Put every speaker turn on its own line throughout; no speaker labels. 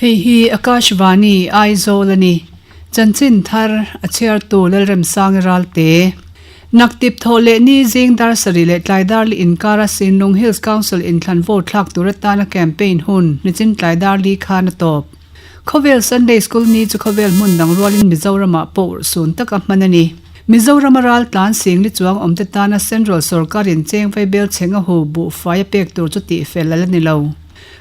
Hei hi Akashvani, Aizawl a ni. Chanchin thar a chhiartu Lalremsangi Ralte. Naktip thawh leh ni zing dar sarih leh tlai dar li inkara Sinlung Hills Council inthlan vote thlak tur atana campaign hun nichin tlai dar li khan a tawp. Khawvel Sunday School ni chu khawvel hmun dang rualin Mizoramah pawh urhsun taka hman a ni. Mizorama ral tlan singli chuang awmte tana Central sorkarin cheng vaibel chheng a hu buhfai a pek tur chu tihfel a la ni lo.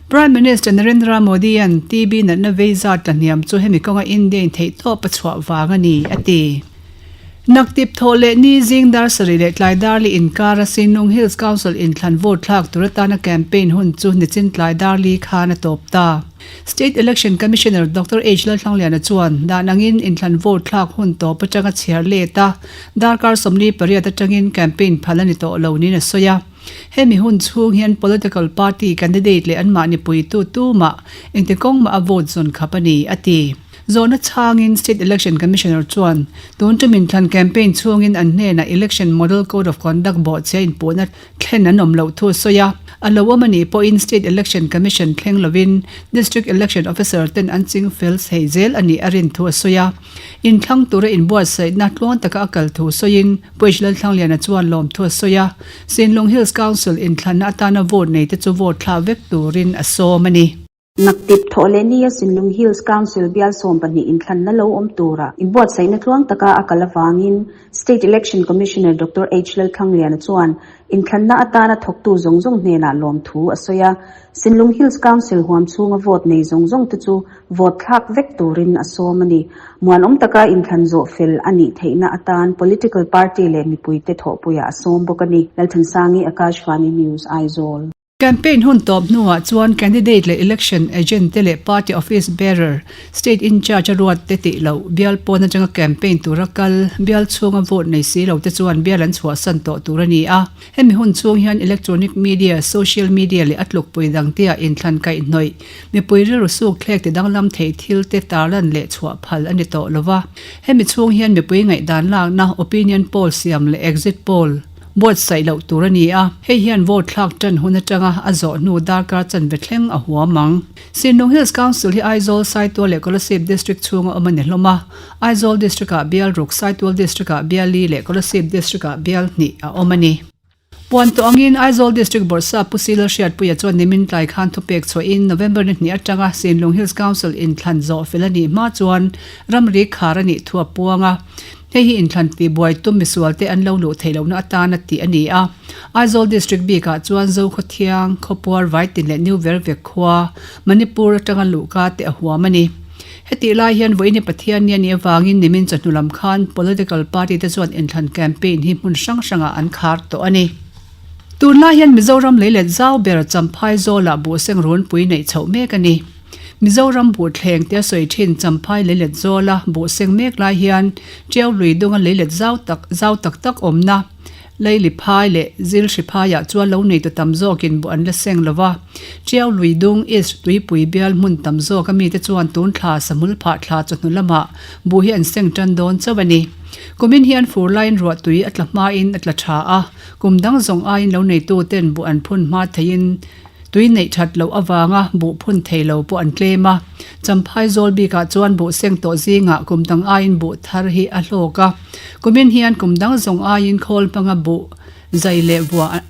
Prime Minister Narendra Modi-a'n TB natna vei zat tla hniam chu hemi kawnga India-in theihtawp a chhuah vang a ni, a ti. Naktip thawh leh ni zing dar sarih leh tlai dar li inkara Sinlung Hills Council inthlan vote thlak tur atana campaign hun chu nichin tlai dar li khan a tawp ta. State Election Commissioner Doctor H Lalthlangliana chuan dan angin inthlan vote thlak hun tawp atanga chhiar let a, darkar 48 atangin campaign phal a ni tawh lo niin a sawi a. Hemi hun chhung hian political party candidate leh anmahni puitu tumah engti kawng mah a vote zawn khap a ni, a ti. Zawhna chhangin State Election Commissioner chuan tun tum inthlan campaign chhungin an hnenah Election Model Code of Conduct bawhchhia inpuhna thlen an awm loh thu a sawi a, a lo awm a nih pawhin State Election Commission thleng lovin District Election Officer ten an ching fel thei zel a nih a rin thu a sawi a. Inthlang tura inbuatsaihna tluang taka a kal thu sawiin Puish Lalthlangliana chuan lawmthu a sawi a, Sinlung Hills Council inthlanna atana vote nei te chu vote thlah vek turin a sawm a ni.
Naktip thawh leh nia Sinlung Hills Council bial 12 inthlanna lo awm tura inbuatsaihna tluang taka a kal avangin State Election Commissioner Doctor H Lalthlangliana chuan inthlanna atana thawktu zawng zawng hnenah lawmthu a sawi a. Sinlung Hills Council huam chhunga vote nei zawng zawng te chu vote thlak vek turin a sawm a ni. Muanawm taka inthlan zawh fel a nih theihna atan political party leh mipuite thawhpuiah a sawm bawk a ni. Lalthansangi, Akashvani News, Aizawl.
Campaign hun tawp hnuah chuan candidate leh election agent te leh party office bearer, state in-charge a ruat te tih loh, bial pawn atanga campaign tura kal, bial chhunga vote nei si lo te chuan bial an chhuahsan tawh tur a ni a. Hemi hun chhung hian electronic media, social media leh a tlukpui dangte ah inthlan kaihhnawih, mipui rilru suk thlek ti danglam thei thil te tarlan leh chhuah phal a ni tawh lo va. Hemi chhung hian mipui ngaihdan lakna, opinion poll siam leh exit poll, Buatsaih loh tur a ni a, hei hian vote thlak tan hun atanga a zawh hnu darkar chanve thleng a huam ang. Sinlung Hills Council hi Aizawl, Saitual leh Kolasib District chhunga awm a ni hlawm a, Aizawl District-ah bial ruk, Saitual District-ah bial li leh Kolasib District-ah bial hnih a awm a ni. Puan tawh angin Aizawl District Bawrhsap Pu Sila Hriatpuia chuan nimin tlai khan thupek chhuahin November ni hnih atanga Sinlung Hills Council inthlan zawh fel a nih hma chuan ramri khar a nih thu a puang a. Hei hi inthlan tihbuai tum misualte an lo luh theih lohna atana tih a ni a. Aizawl District bikah chuan Zokhawthiang, Khawpuar, Vaitin leh New Vervek khua, Manipur atanga luhka te a huam a ni. Hetih lai hian vawiin hi Pathianni a nih avangin nimin chawhnu lam khan political party te chuan inthlan campaign hi hmun hrang hrangah an khar tawh a ni. Tunlai hian Mizoram leilet zau ber Champhai Zawlah buhseng runpui neih chhoh mek a ni. Mizoram buh thleng tia sawi thin Champhai leilet zawla buh seng mek lai hian Tiau lui dunga leilet zau tak zau tak tak awmna Leili phai leh Zilhri phaiah chuan lo neitu tam zawkin buh an la seng lo va. Tiau lui dung East tuipui bial hmun tam zawk a mite chuan tun thla sahmul phah thla chawhnu lamah buh hi an seng tan dawn chauh a ni. Kumin hian fur laiin ruah tui a tla hmain a tla tha a, kum dang zawng aiin lo neituten buh an phun hma theiin Tui neih that loh avanga buh phun thei lo pawh an tlem a, Champhai zawl bikah chuan buh seng tawh zingah kum dang aiin buh thar hi a hlawk a. Kumin hian kum dang zawng aiin khawl hmanga buh zai leh vuah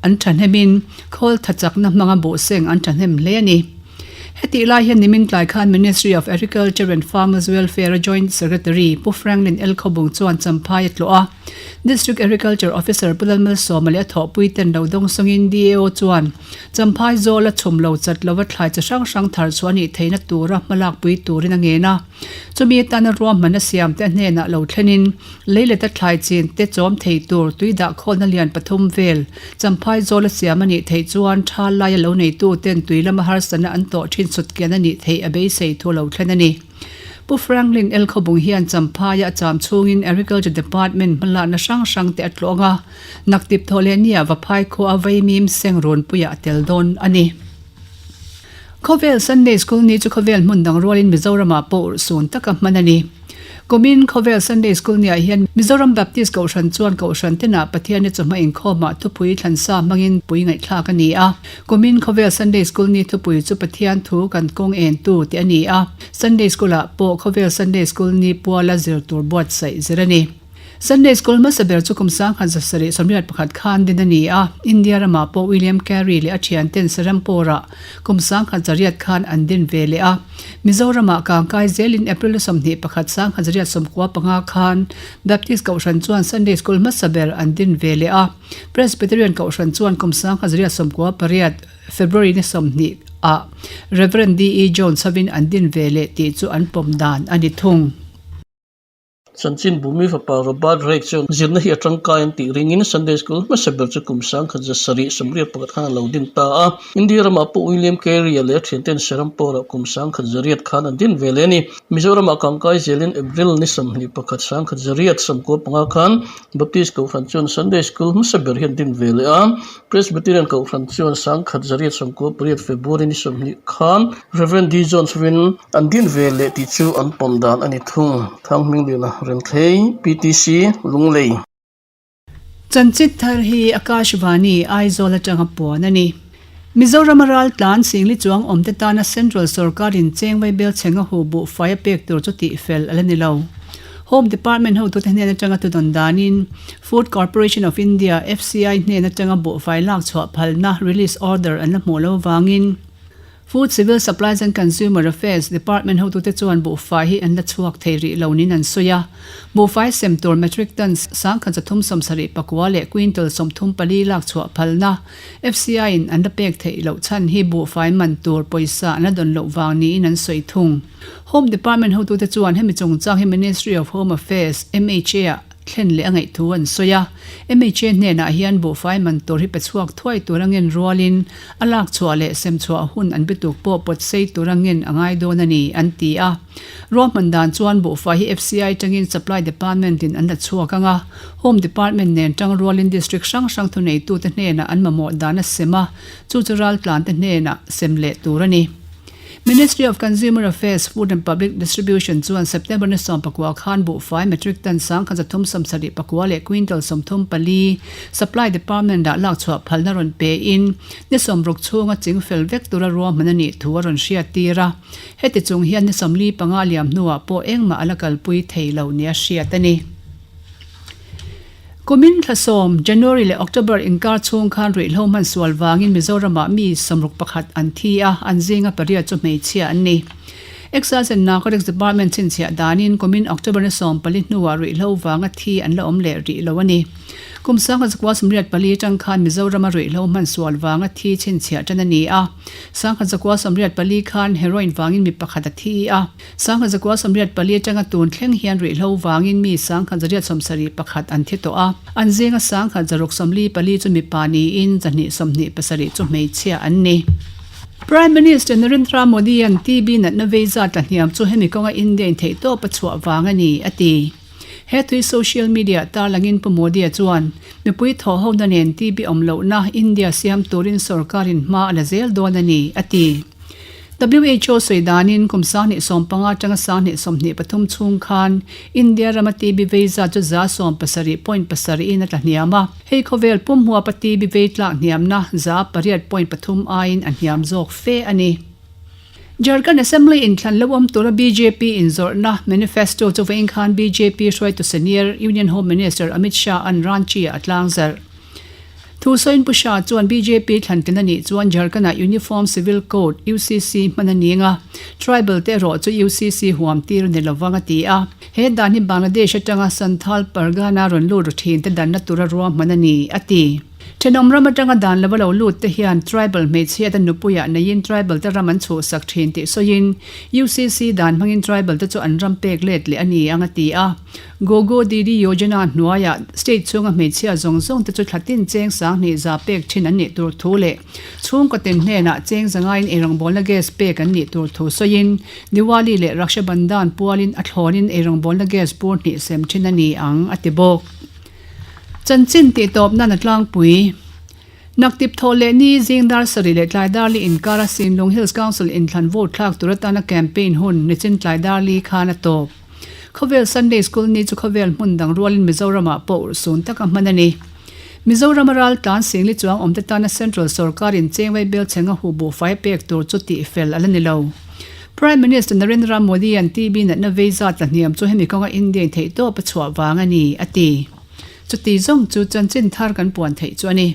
an thahnemin khawl tha chakna hmanga buh seng an thahnem hle a ni. Hetih lai hian nimin tlai khan Ministry of Agriculture and Farmers Welfare-a Joint Secretary Pu Franklin L Khawbung chuan Champhai a tlawh a. District Agriculture Officer Pu Lalmalsawma leh a thawhpui ten lo dawng sawngin DAO chuan Champhai zawl a chhum lo chat lova thlai chi hrang hrang thar chhuah a nih theihna tura hmalakpui turin a ngen a. Chumi atana ruahman a siam te a hnenah lo thlenin leileta thlai chin te chawm thei tur tui dah khawlna lian pathum vel Champhai zawl a siam a nih theih chuan tha laia lo neitu ten tui lama harsatna an tawh thin sutkian a nih theih a beisei thu lo thlen a ni. Pu Franklin L. Khawbung hian Champhaia a cham chhungin Agriculture Department hmalakna hrang hrang te a tlawng a, naktip thawh leh nia Vaphai khua a vaimim seng runpuiah a tel dawn a ni. Khawvel Sunday School ni chu khawvel hmun dang rualin Mizoramah pawh urhsun taka hman a ni. Kumin Khawvel Sunday School niah hian Mizoram Baptist Kohhran chuan Kohhran tenah Pathianni chawhma inkhawmah thupui thlansa hmangin pui ngaihthlak a ni a. Kumin Khawvel Sunday School ni thupui chu Pathian thu kan kawng entu tih a ni a. Sunday School-ah pawh Khawvel Sunday School ni puala zir tur buatsaih zir a ni. Sunday School hmasa ber chu kum 1771 khan din a ni a, India ramah pawh William Carey leh a thianten Serampore-ah kum 1800 khan an din ve leh a. Mizoramah kangkai zelin April 21 1995 khan Baptist Kohhran chuan Sunday School hmasa ber an din ve leh a, Presbyterian Kohhran chuan kum 1998 February ni 20 ah Rev. DE Jones hovin an din ve leh tih chu an pawm dan a ni thung.
Chanchin Bhumi fapa Robert Reich chuan zirna hi a tangkai an tih ringin Sunday School hmasa ber chu kum 1971 khan a lo din ta a. India ramah pawh William Carey-a leh a thianten Serampore-ah kum 1900 khan an din ve leh a ni. Mizoramah kangkai zelin April ni 21 1995 khan Baptist Kohhran chuan Sunday School hmasa ber hi an din ve leh a. Presbyterian Kohhran chuan 1998 February ni 20 khan Rev. D. Jones hovin an din ve leh tih chu an pawm dan a ni thung. Thanghmingliana Renthlei, PTC, Lunglei.
Chanchit thar hi Akashvani, Aizawl atanga puan a ni. Mizorama ral tlan Singli chuang awmte tana Central sorkarin cheng vaibel chhenga hu buhfai a pek tur chu tihfel a la ni lo. Home Department hotute hnen atanga thudawn danin Food Corporation of India, FCI, hnen atanga buhfai lak chhuah phalna, release order, an la hmuh lo vangin Food, Civil Supplies and Consumer Affairs Department hotute chuan buhfai hi an la chhuak thei rih lo niin an sawi a. Buhfai sem tur metric tons 1374 leh quintal 34 lak chhuah phalna FCI in an la pek theih loh chhan hi buhfai man tur pawisa an la dawn loh vang niin an sawi thung. Home Department hotute chuan hemi chungchang hi Ministry of Home Affairs, MHA, ah thlen leh a ngaih thu an sawi a. MHA hnenah hian buhfai man tur hi pe chhuak thuai tur a ngen rualin a lak chhuah leh sem chhuah hun an bituk pawh pawt sei tur a ngen a ngai dawn a ni, an ti a. Ruahman dan chuan buhfai hi FCI tangin Supply Department in an la chhuak ang a, Home Department nen tang rualin District hrang hrang thuneitute hnenah an mamawh dan a sem a, chu chu raltlante hnenah sem leh tur a ni. Ministry of Consumer Affairs, Food and Public Distribution chuan September ni 14 khan buhfai metric ton 1374 leh quintal 34 Supply Department ah lak chhuah phalna rawn pe in ni 60 chhunga chingfel vek tura ruahman a nih thu a rawn hriattir a. Heti chung hian ni 45 liam hnuah pawh engmah a la kalpui thei lo nia hriat a ni. Kumin thlasawm, January leh October inkar chhung khan ruihhlo hman sual vangin Mizoramah mi 61 an thi a, an zinga pariat chu hmeichhia an ni. Excise and Narcotics Department chhinchhiah danin kumin October ni 14 hnuah ruihhlo vanga thi an la awm leh rih lo a ni. Kum 1984 atang khan Mizorama ruihhlo hman sual vanga thi chhinchhiah tan a ni a. 1984 khan heroin vangin mi pakhat a thi a. 1984 atanga tun thleng hian ruihhlo vangin mi 1971 an thi tawh a. An zinga 1644 chu mipa niin 227 chu hmeichhia an ni. Prime Minister Narendra Modi-a'n TB natna vei zat la hniam chu hemi kawnga India in theihtawp a chhuah vang a ni, a ti. He tui social media tarlangin Pu Modi-a chuan, Mipui thawhhona nen TB awm lohna India siam turin sorkarin hma a la zel dawn a ni, a ti. WHO sawi danin kum 2015 atanga 2023 chhung khan India rama TB vei zat chu 17.7 in a tla hniam a, hei khawvel pum huapa TB vei tlak hniamna 8.3 aiin a hniam zawk fe a ni. Jharkhand Assembly inthlan lo awm tura bjp inzawrhna manifesto chu vawiin khan bjp hruaitu senior Union Home Minister Amit Shah an Ranchi-ah a tlangzarh. Thu sawiin Pu Shah chuan bjp thlantlin a nih chuan Jharkhand-ah Uniform Civil Code, UCC, hman a ning a, tribal te erawh chu UCC huam tir a ni lovang a ti a. He dan hi Bangladesh atanga Santhal Pargana rawn lut ru thin te danna tura ruahman a ni, a ti. Thenawm ram atanga dan lova lo lut te hian tribal hmeichhiat a nupuiah neiin tribal te ram an chhuhsak thin tih sawiin UCC dan hmangin tribal te chu an ram pek let leh a ni ang a ti a. Gogo Didi Yojana hnuaiah state chhunga hmeichhia zawng zawng te chu thlatin cheng 2000 za pek thin an nih tur thu leh chhungkaw tin hnenah cheng zangaiin eirawngbawlna gas pek an nih tur thu sawiin Diwali leh Raksha Bandhan pualin a thlawnin eirawngbawlna gas bur hnih sem thin a ni ang a ti bawk. Chanchin tih tawp nan a tlangpui. Naktip thawh leh ni zing dar sarih leh tlai dar li inkara Sinlung Hills Council inthlan vote thlak tur atana campaign hun nichin tlai dar li khan a tawp. Khawvel Sunday School ni chu khawvel hmun dang rualin Mizoramah pawh urhsun taka hman a ni. Mizorama ral tlan singli chuang awmte tana Central sorkarin chengvei belchhenga huh buhfai pek tur chu tihfel a la ni lo. Prime Minister Narendra Modi-a'n TB natna vei zat la hniam chu hemi kawnga India-in theihtawp a chhuah vang a ni, a ti. Chuti zawng chu chanchin thar kan puan theih chu a ni.